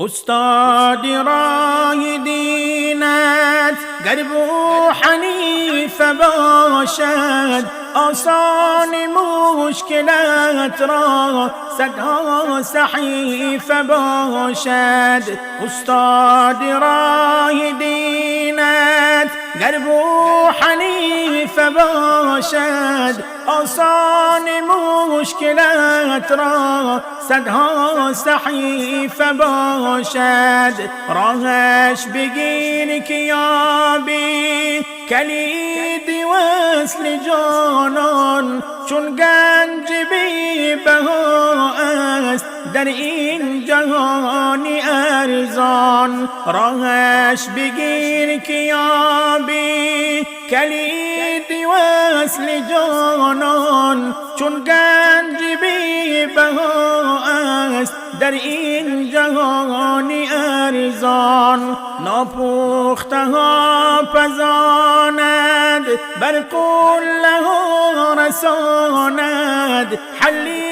Устоди роҳи динат гар Абӯ Ҳанифа бошад, осон мушкилат ро садҳо саҳифа бошад. Устоди роҳи динат гар Абӯ Ҳанифа бошад, осон мушкилат ро садҳо саҳифа бошад. Роҳаш бигир, ки ёбӣ калиди васли ҷонон, чун ганҷи бебаҳо аст дар ин ҷаҳони арзон. Роҳаш бигир, ки ёбӣ калиди васли ҷонон, чун ганҷи бебаҳо аст дар ин ҷаҳони арзон. Нопухтаҳо пазонад, бар қуллаҳо расонад, ҳалли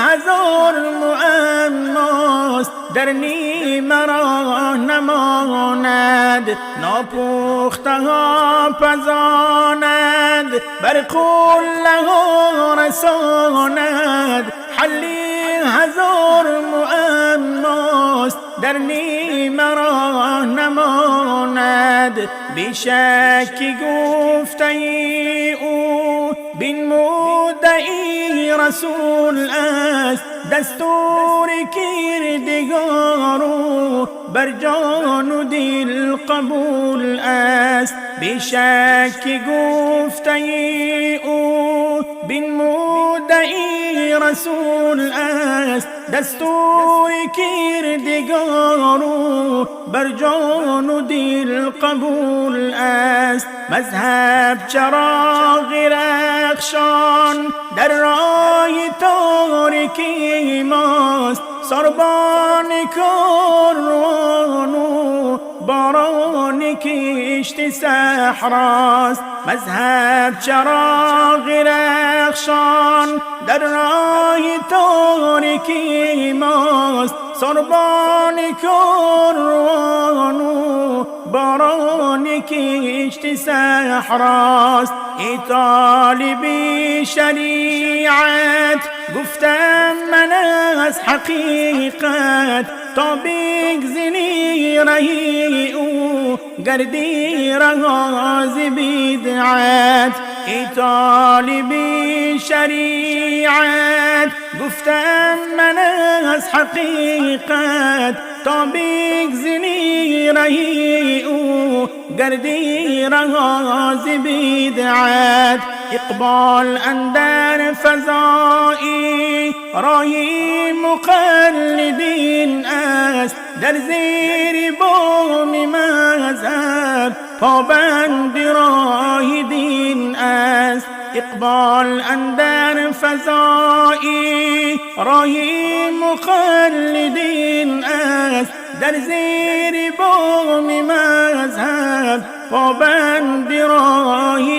ҳазор муаммост, дар нимароҳ намонад. Нопухтаҳо пазонад, бар қуллаҳо расонад, ҳалли ҳазор муаммост, дар нимароҳ намонад. Бешак, ки гуфтаи ӯ бинмудаи расул аст, дастури кирдигор ӯ бар ҷону дил қабул аст. Бешак, ки гуфтаи ӯ бинмудаи расул аст, дастури кирдигор ӯ бар ҷону дил қабул аст. Мазҳаб чароғи рахшон дар роҳи торикии мост, сорбони корвону борони кишти саҳрост. Мазҳаб чароғи рахшон дар роҳи торикии мост, сорбони корвону борони кишти саҳрост. Эй толиби шариат, гуфтам ман аз ҳақиқат, то бигзинӣ раҳи ӯ, гардӣ раҳо зи бидъат. Эй толиби шариат, гуфтам ман аз ҳақиқат, то бигзинӣ раҳи ӯ, гардӣ раҳо зи бидъат. Иқбол андар фазои роҳи муқаллидин аст, дар зери боми мазҳаб побанди роҳи дин аст. Иқбол андар фазои роҳи муқаллидин аст, дар зери боми мазҳаб побанди роҳи